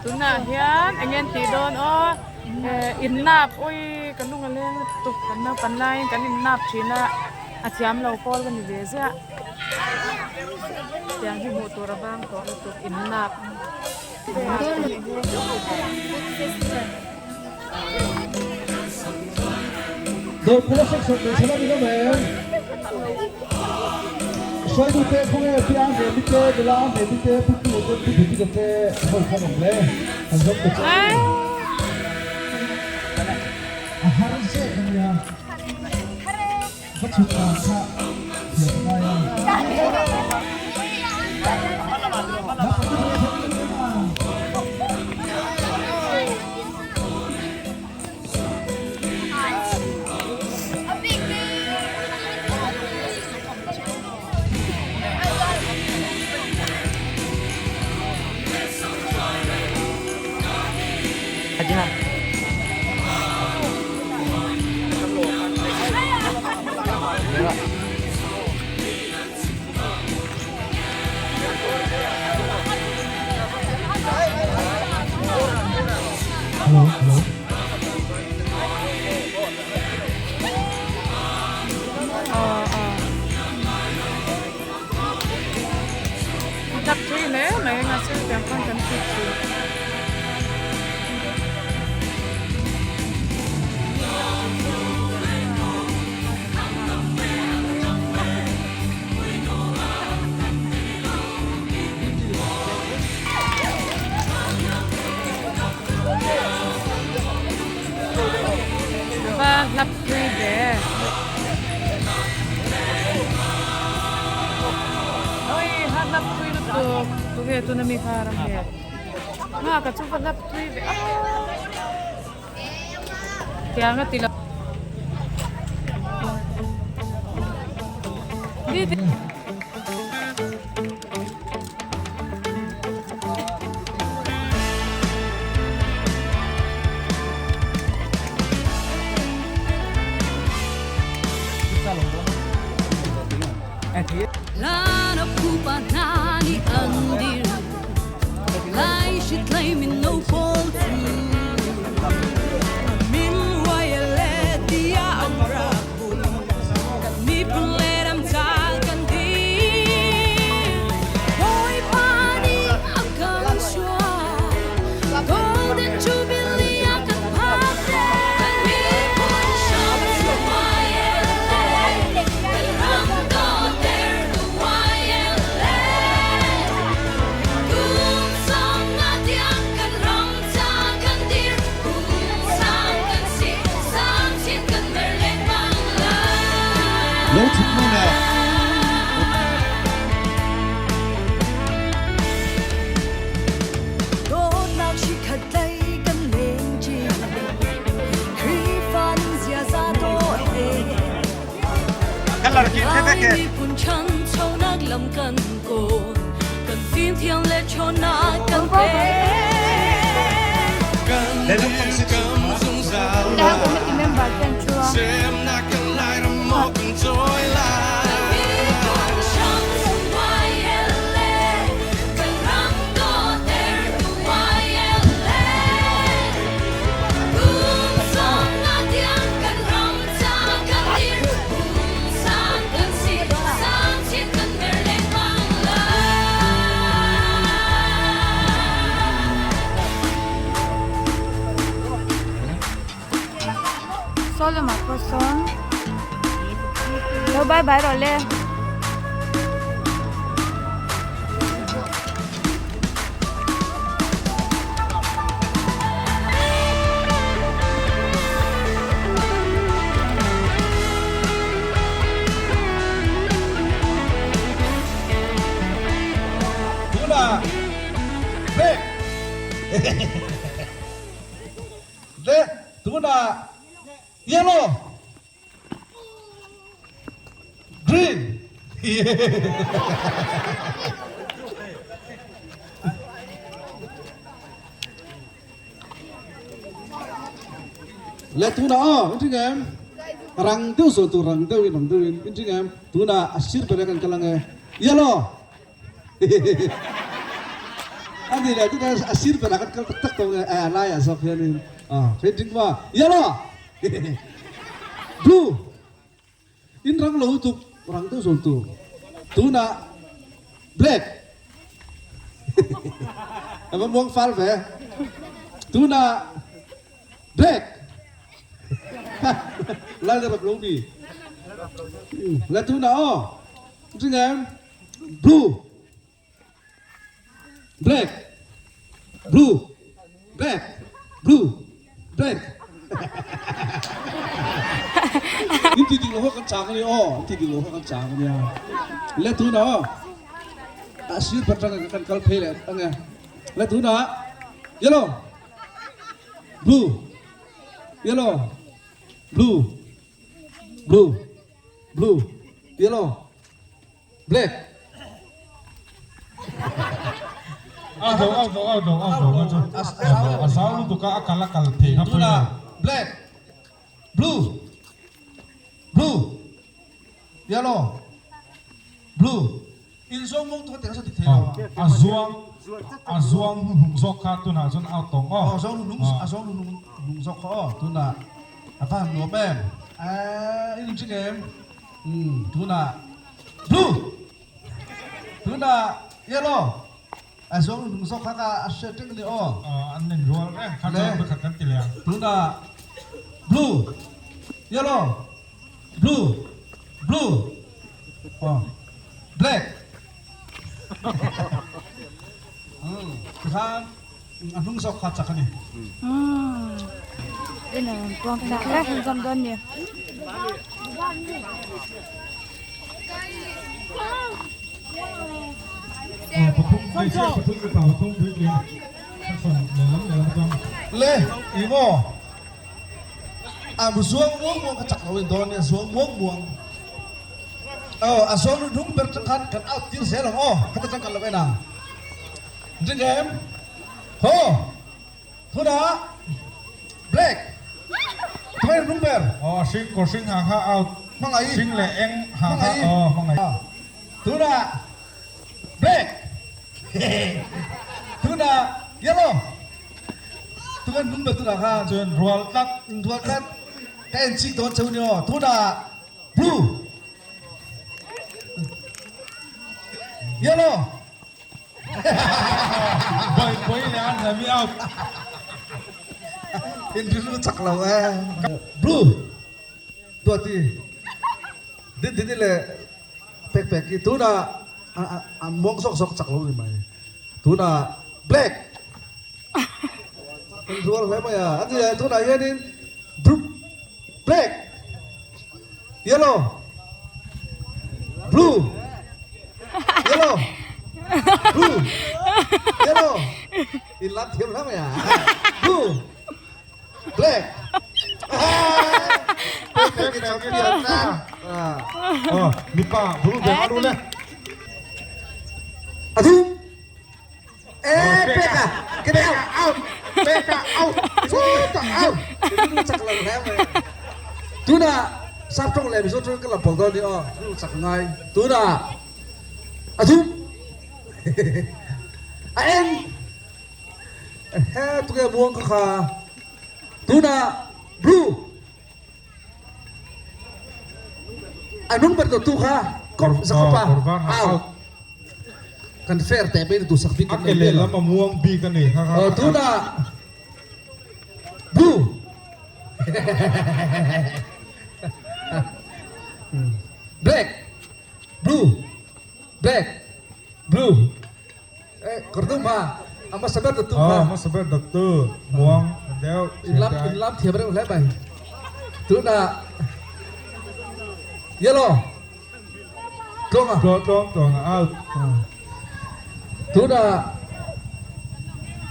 Tunah hian eng nge an tih dawn aw eh innap awi ka lung a leng lutuk kan naupan laiin kan innap thin a a thiam lo pawl ka ni ve ziah tiang hi hmuh tur a vang tawh lutuk innap. Dawrpui a section hmeichhe lam in awm em? Hruaitute khawnge pi a hmemi te, nula a hmemi te, pu pu te, pu David-a te ho khan awm le? Kan zawm ta che u. A har zek a nia. Ka chhut dan kha thiam a ngai a. Hello, hello. Tak thui hle mai a sir tiang khan kan chhut thin. Va hlap thui ve. Oi ha hlap thui lutuk tunge tuna mi kha ram nge nga ka chu va hlap thui ve a tiang a ti lo. Lo thut hnu le. Saw lamah pawh sawn lo bye bye rawh le. Tuna Black Le tuna Yellow Green Le tuna aw in ring em rang deuh sawi tur rang deuhin rang deuhin in ring em tuna a sir ber kan kal ange Yellow. A ni leh tunah a sir berah kan kal tak tak tawh nge a laiah zawk hianin ka in ring va yellow blue in rang lo lutuk rang deuh zawn tur tunah black a va muang fal ve tunah black lai la rap lo mi la tunah aw ring em blue Black, blue, black, blue, black. In ti dik lo ho kan chang ani aw, in ti dik lo ho kan chang ania. Le tuna aw. A sir patang kan kal phei le ange. Le tuna yellow, blue, yellow, blue, blue, blue, yellow. Black. A zo a zo a zo a zo a chu a zau lutuk a a kal a kal thei kha pawh Tuna black, blue, blue, yellow, blue. In zawng mawng tu ka ti thei lo a. A zuang a zuang hnuhnung zawk kha tunah chuan out tawng aw. A zuang hnuhnung a zuang hnuhnung hnung zawk kha aw tunah a va han nuam em. A in ching em. Umm tunah blue tunah yellow a zawng hnung zawk kha ka a hriat reng a ni aw. Aw an nen rual reng kha chuan pakhat kan ti leh ang. Tunah blue yellow blue blue aw black umm tikhan a hnung zawk kha chak a ni. Umm in an puang chak hle hun zawm dawn ni. Le i maw a zuang muang muang ka chak lo in dawn nia zuang muang muang aw a zuang nu hnung ber tang khan kan out tir zel ang aw khata tang kan lo en ang ring em haw Tunah black tunge hnung ber. Aw hring kawr hring ha kha out. Hmangaih. Hring leh eng ha kha aw hmangaih. Tunah black tunah yellow tunge hnung ber tunah khan. Chuan rual tlat. Rual tlat ka en chik dawn cheu ni aw tunah blue yellow. Bawi bawi le an hlami out. In rilru chak lo e. Blue tuati din din le pek pek i tuna an muang zawk zawk chak lo ni mai. Tuna black in rual hle mai a. Ani tuna hianin blue black yellow blue yellow blue yellow in lam thiam hle mai a blue black mipa bulu ve alu le athum Eh, peka, kena out, peka out, chuta out. Ru chak lo hle mai. Tuna sap tawng leh Mizo tawng ka la pawlh dawn ni aw, ru chak ngai. Tuna a thum, a eng, he tunge muang ka kha. Tuna blue, a nung ber tu kha kawr zakawpa out. Kan fair teh mai na duhsak bik kan nei vel a. Muang bik a ni. Aw tunah blue black blue black blue eh kawr dum ha a hmasa ber dawttu kha. Aw hmasa ber dawttu muang deuh. Inlam inlam thiam reuh hle mai. Tunah yellow Tluanga. Tluang tluang tluanga out. Tunah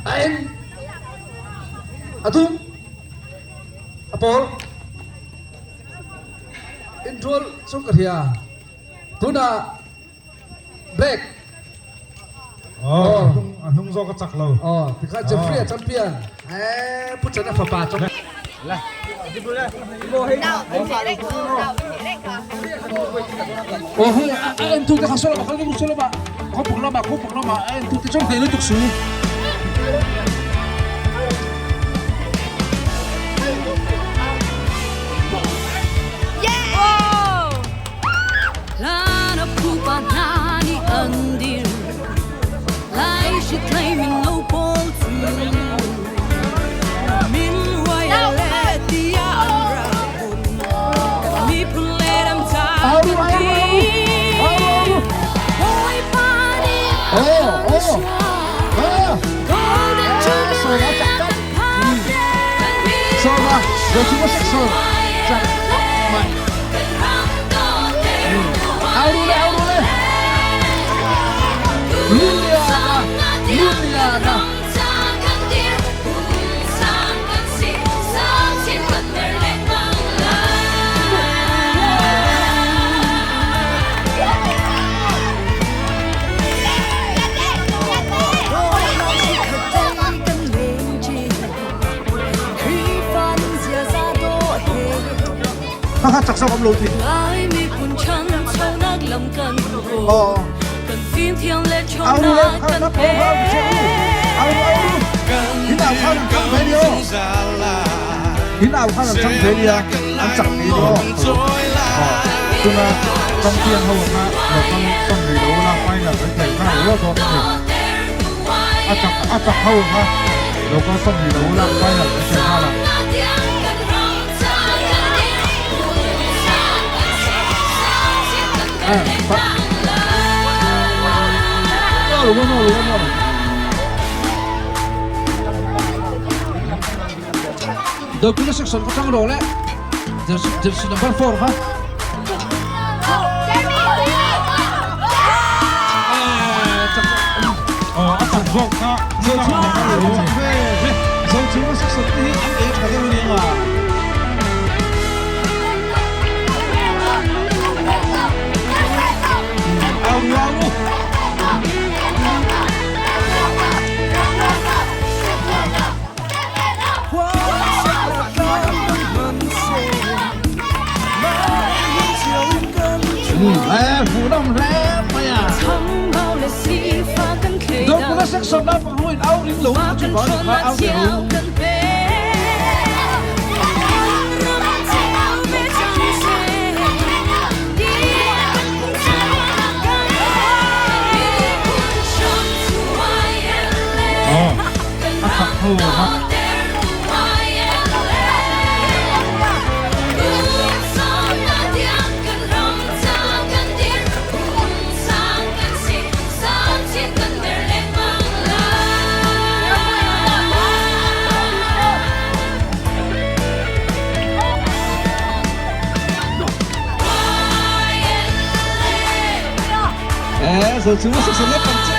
a eng a dum a pawl inrual chu ka hria tunah black Oh, a hnung zawk a chak lo. Oh, tikha Jeffrey a champion. Eh, pu Chana fapa chok. Oh, hei, a en tu te kha solama, kal ru solama. Khawpang lamah khawpang lamah a en tute chuan hneh lutuk su. Ha chak sao lo ti. Ờ. Au lu lên, au nó không không Au au. Thế nào không chẳng thế đi ô. Thế nào không chẳng thế đi à. Ăn chẳng thế đi ô. Tuna champion ho anga lo kal 20 lo la final an thei nghal lo dawn a ni. A chak a chak ho anga lo kal 20 lo la final an thei nghal a. Document section ka tang ro le. Jersey number 4 kha. A chak zawk kha Zochunga section te hi an ei tha deuh a ni ang a. Au ru au ru. Dokulh section naupang ho in au ring lo chu ban kha au te ho. A chak ho kha. Eh, zo chu section naupang chu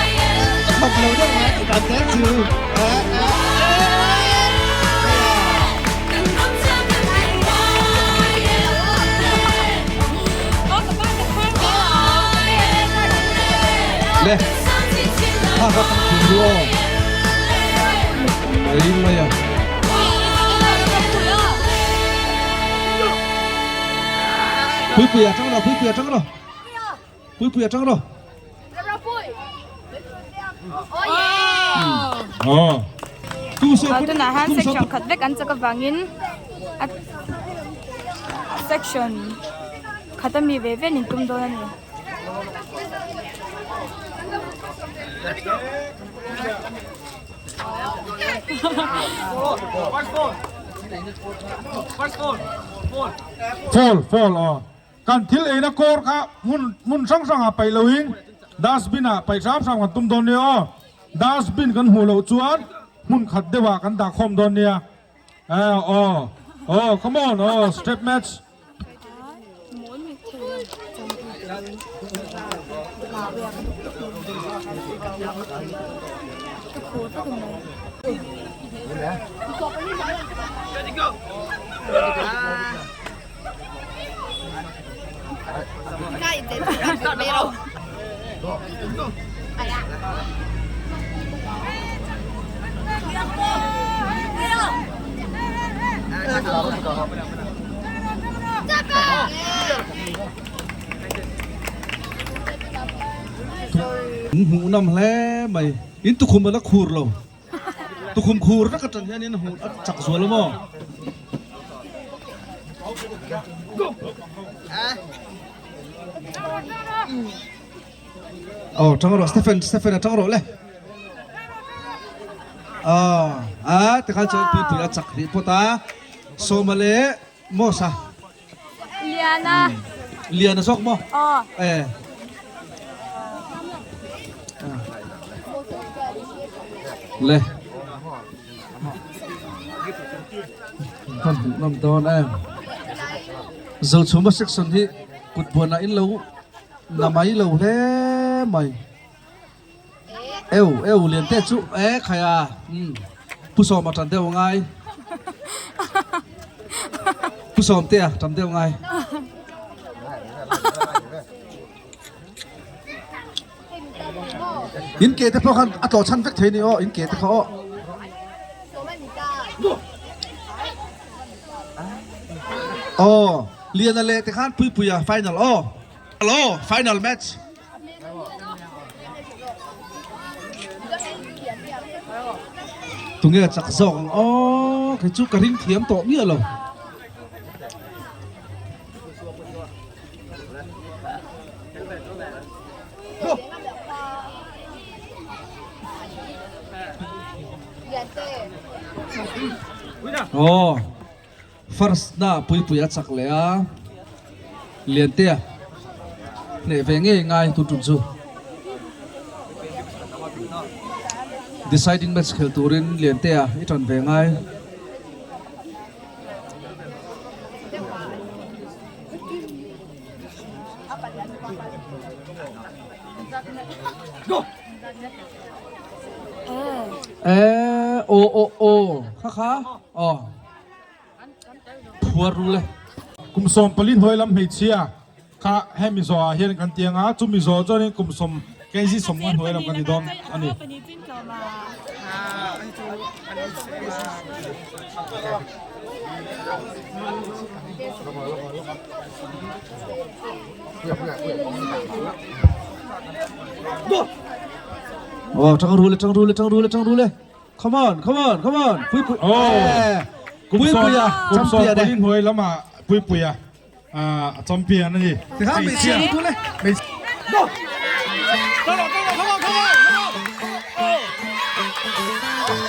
a kham lo deuh mai tih dan te chu. Eh, eh, eh. Le, ha ha kan thim lu aw. A ring mai a. Puipui a tang lo, puipui a tang lo. Puipui a tang lo. Tunah han section khat vek an chak avangin a section khat ami ve ve an intum dawn a ni. Fall fall aw. Kan thil eina kawr kha hmun hmun hrang hrangah paih loin dustbin ah paih hram hram kan tum dawn nia aw. Dustbin kan hmuh loh chuan hmun khat deuhah kan dah khawm dawn nia. Eh aw aw come on aw step match. In hmuh nawm hle mai. In tukhum a la khur lo. Tukhum khur vek atang hian in hmuh a chak zual a maw? Aw tang rawh Stephen Stephen a tang rawh le. Aw a tikhan chuan puipui a chak rih phawt a. Sawma leh Mosa. Liana. Liana zawk maw? Aw. Eh. Le. Kan hmuh nawm dawn em. Zochhuma section hi kut buanah in lo na mai lo hle mai. Eu eu lian te chu e khai a um pu sawma tan deuh ngai pu sawm te a tam deuh ngai in ke te pawh khan a tlawh chhan vek thei ni aw in ke te kha aw aw liana leh te khan puipuia final aw hello final match Tunge chak zawk ang aw kei chu ka ring thiam tawh miah lo. Aw First na puipui a chak leh a, Liantea hneh ve ngei ngai tun tum chu. Deciding match khel turin Liantea i tan ve ngai. Eh, aw aw aw, kha kha, aw. Phuar ru le. Kum 14 hnuai lam hmeichhia kha hemi zawhah hian kan ti ang a, chumi zawh chuanin kum sawm kg 50 hnuai lam kan ti dawn a ni. Aw tang ru le tang ru le tang ru le tang ru le. Come on, come on, come on. Pui pui. Oh. Pui puia Kum sawm champion e. pali hnuai lamah pui puia a champion a ni. Tikhan hmeichhia lu tu le. Go.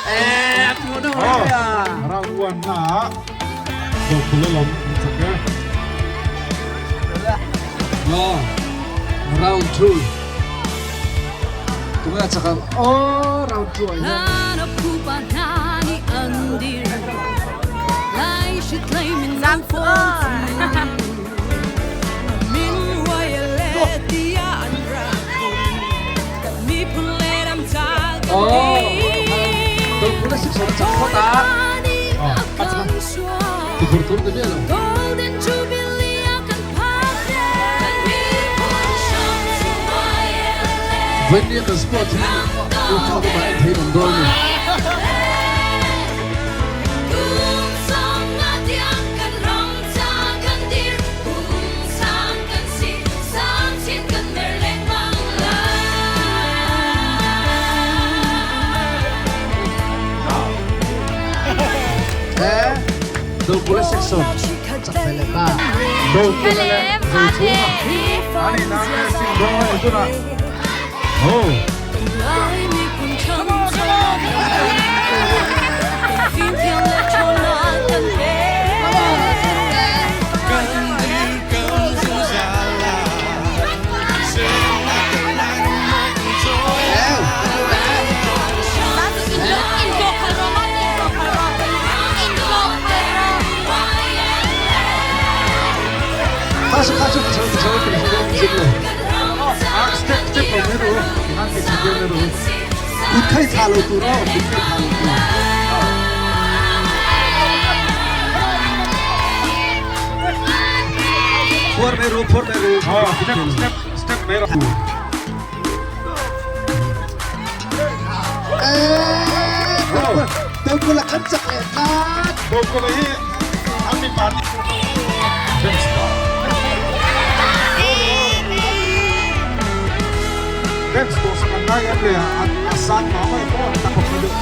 Eh, tu na Oh. Round 1 na go pula lam chak e. No. Round 2. Tunga chak ang oh round 2 ai hian. Oh. Dawlpula six a chak phawt a. Ti phur tur ta miah lo. Vawinia kan sport hi YouTube lamah en thei awm dawn a ni. Dawlpula section chak ve leh ta. Dawlpula leh Zochhunga an inang nge sing dawn a ni tunah. Oh. Step step lo mai ru han ti chhe mai ru Kut thei tha lo tur aw kut thei tha lo tur. Phuar mai ru phuar mai ru. Step step step mai ru. Dawlpula kan chak leh tlat. Dawlpula hi an mipa Rex tur sak an ngai em le a san mah mai pawh a khawp deuh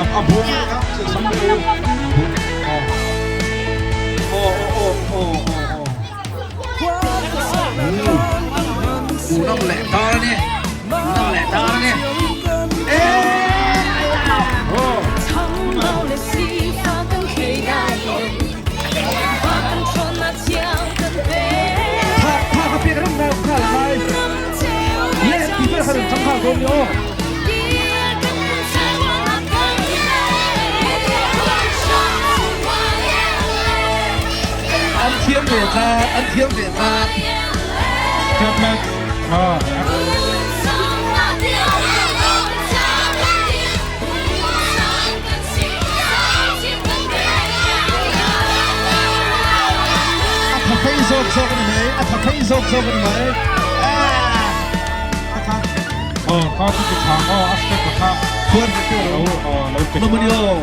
a a bung a kha thil sak deuh bung aw aw aw aw aw aw unam leh tar ani unam leh tar ani An thiam ve tlat, an thiam ve tlat. Step back. Ah. A tha phei zawk zawk a ni mai, a tha phei zawk zawk a ni mai. Aw, kha chu ti chang aw, a step kha. Khuan ka chu lo aw lo pe. Nomani aw.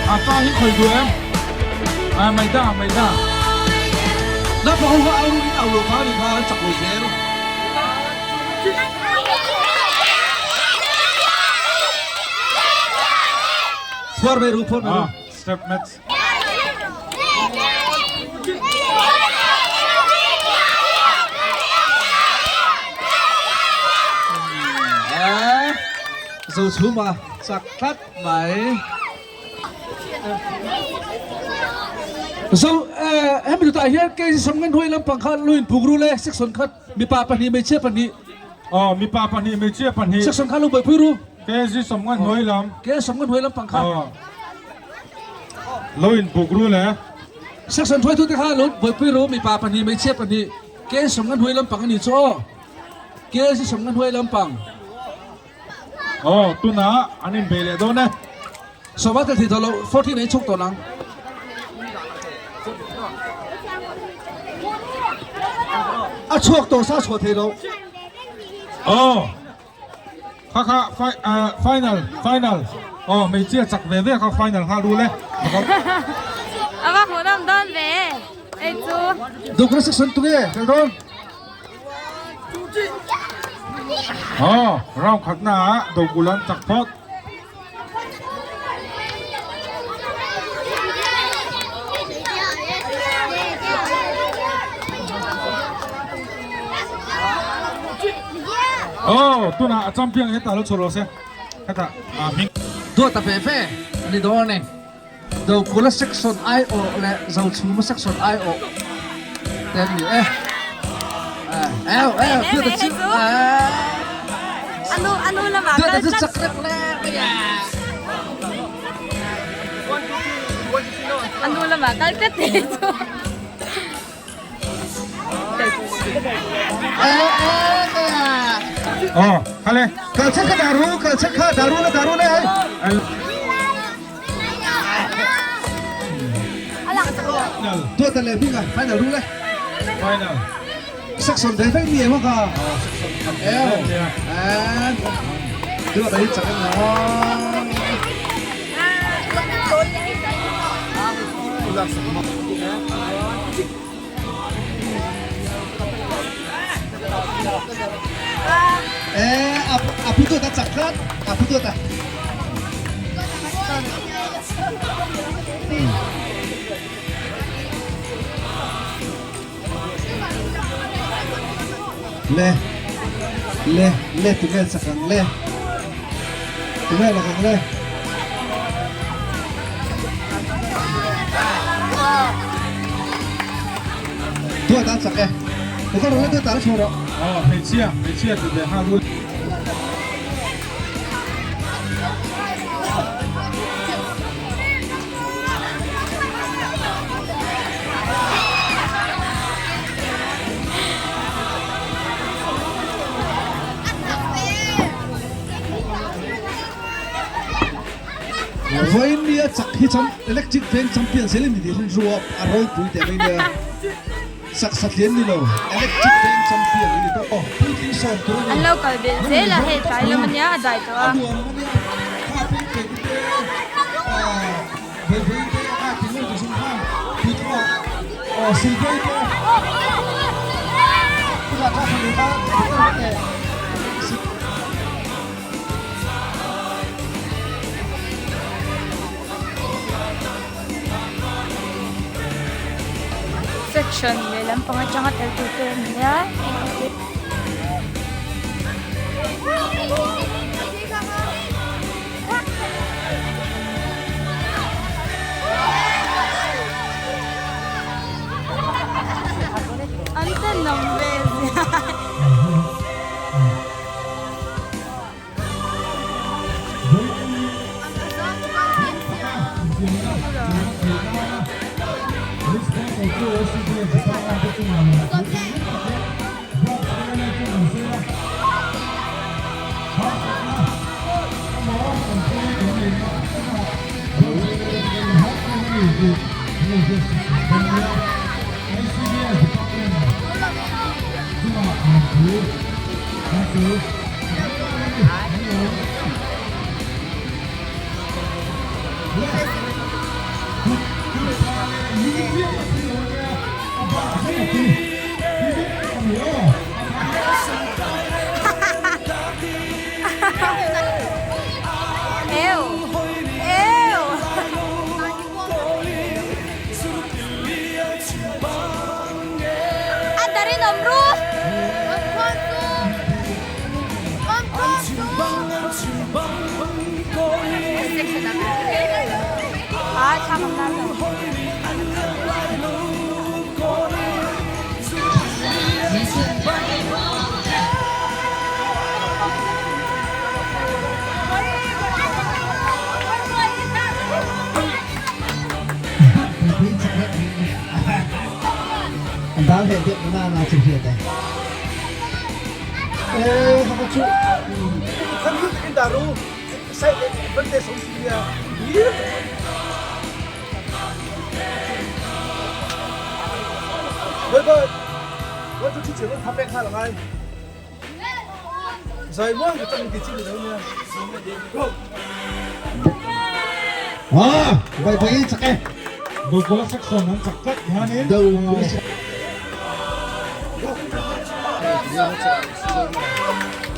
A hi khoi du em a mai da mai da na pa ho au ru in au lo kha ni kha an chak lo zel phuar ve ru phuar ve ru step match Zo chhuma chak tlat mai. Zo hemi tah hian kei sawm ngan huai lampang kha luin puk ru le section khat mipa pahnih hmeichhia pahnih. Aw mipa pahnih hmeichhia pahnih. Section kha lo buaipui ru. KG sawm ngan hnuai lam. KG sawm ngan hnuai lampang kha. Lo in puk ru le. Section hruaitu te kha lo buaipui ru mipa pahnih hmeichhia pahnih KG sawm ngan hnuai lampang a ni chu aw. KG sawm ngan hnuai lampang. Aw tunah an in bei leh dawn e. Sawma tel thei tawh lo 14 ei chhuk tawh nang. A chhuak tawh sa chhuah thei lo. Aw kha kha final final aw hmeichhia chak ve ve kha final nghal rul e. A va hmuhnawm dawn ve ei chu. Dukna section tunge tel dawn. Aw round khatna ah Dokul an chak phawt. Aw tunah a champion hetah lo chhuah lo se hetah a hming. Duata ve ve a ni dawn a ni. Dokula section aiawh leh Zochhuma section aiawh te an ni e. Ew ew duata chu duata chu chak reuh le mai a. Anu lamah kal tlat te chu. Aw khale. Kal chak kha daru kal chak kha daru le daru le hei. Tuata leh hming a final ru le. Final. Section ve vek ni em ka. Eo. And tuata hi chak em Eh, a pu tuata chak tlat. A pu tuata. Le le le tunge chak ang le tunge lak ang le Tuata chak e Tukar le tuata la chhuah rawh. Aw hmeichhia hmeichhia ti ve nghal ru. Vawiin nia chak hi cham electric veng champion zel in ni tih hi ru a ropui teh mai nia. Sak satlian ni lo, Electric Bank champion a ni tawh aw, puitling sawm tur a ni. An lo kal belh zel a, hei tlai lam ania a dai tawh a. A nuam ania, kha peng peng te, vei vei te, a ti ngawt chu kha puitling ah silvei te, chutah kha fanu kha teh. Section leh lampang atanga tel tur te an nia. An tenawm ve zia.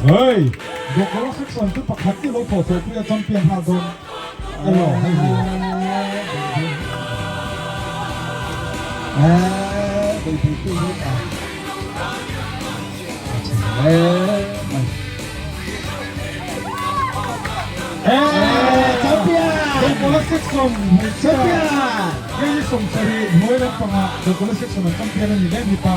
Hei, Doctor section chu pakhat te lo thawh chhuah pui a champion nghal dawn emaw hei hi. Doctor section hmeichhia hei hi sawmsarih hnuai lampangah Doctor section an champion a ni leh mipa.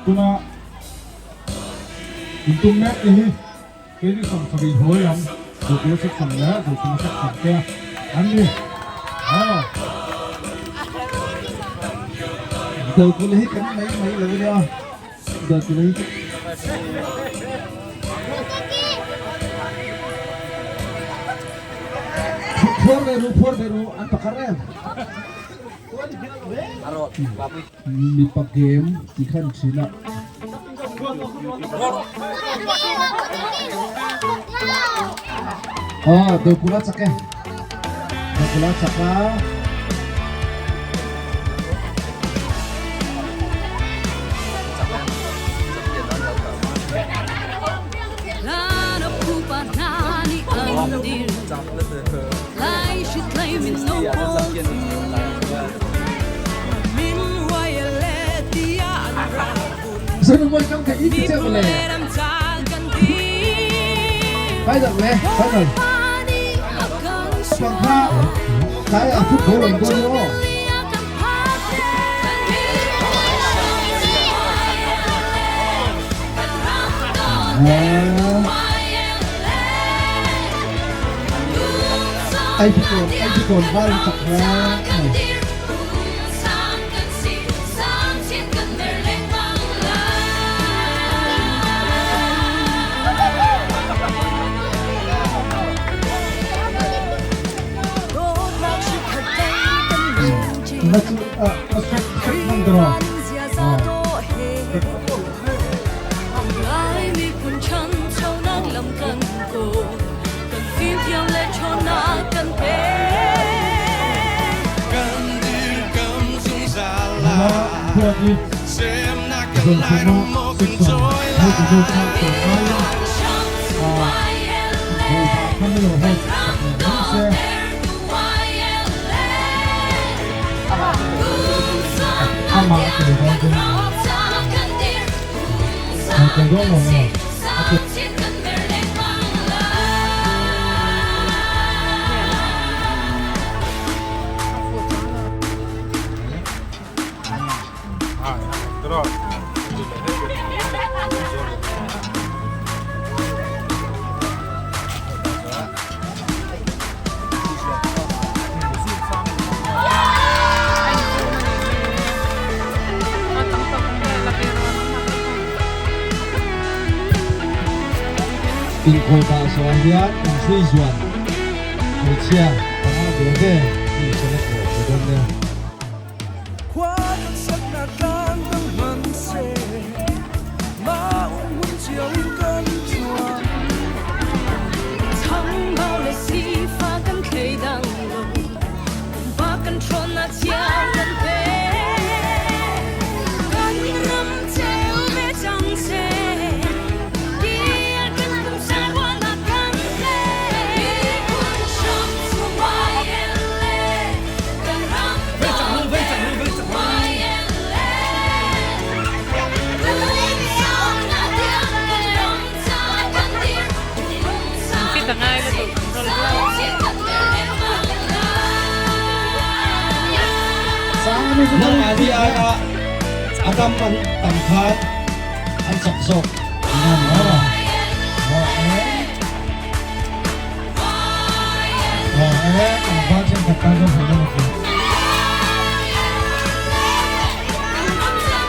Tuna intum mek te hi keini 70 hnuai lam Dokulh section leh Dokulh section te an ni. Dokulh hi kan mai mai lo nia Dokulh hi Phuar ve ru phuar ve ru an pakhat em. Mipa game ti khan thin a. Aw Dokula chak e. Dokula chak a. Final le final pangkha kai a football an goal aw. Ai bi kawn ai bi kawn val chak ha. Na chu a a sek sek man dro. Nula Buati Zawnsema section hei tu chu kha tawh ngaiin a ho dah khan ilo ho sak leh mai se. Amah a tel dawn chu a tel dawn lo maw? A tel. Inkhawh dah zawh ah hian inhrui zuan hmeichhia panga ve ve mi select rawh ka dawn nia. Nangmahni aia a tam an tam khan an chak zawk tihna a ni a.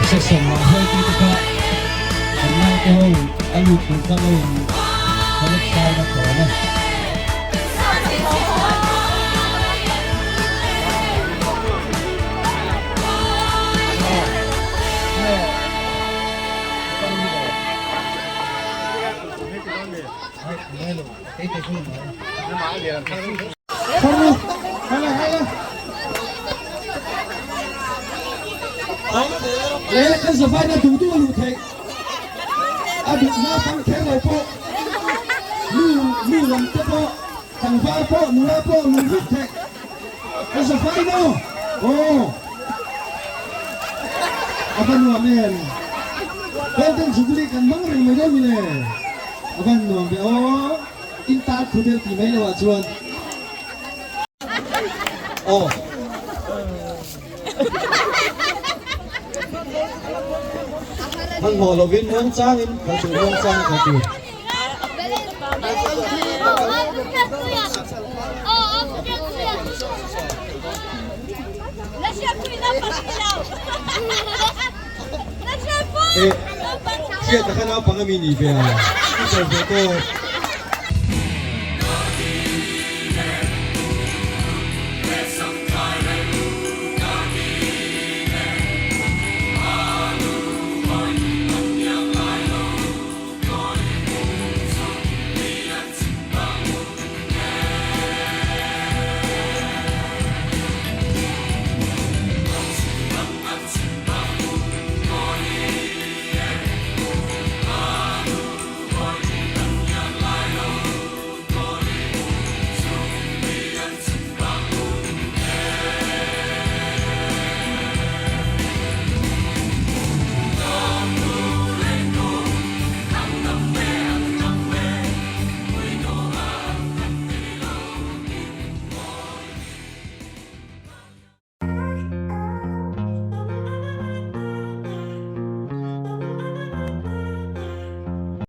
Section lah hruaitu te kha kan naute ho a lut tur kha lo in select sai na tawm a. Kan zavai na duh duh a luh theih a duh naupang kher lo pawh nu nu lam te pawh tlangval pawh nula pawh luh vek theih kan zavai maw aw a va nuam em Golden Jubilee kan hmang reng mai dawn mi le a va nuam ve aw in tar khu deuh tih mai loh ah chuan aw. Hmanhmawh lovin muangchangin kal tur muangchang kal tur. Hriat a kha naupang a mi ni ve a, i cho ve tawp.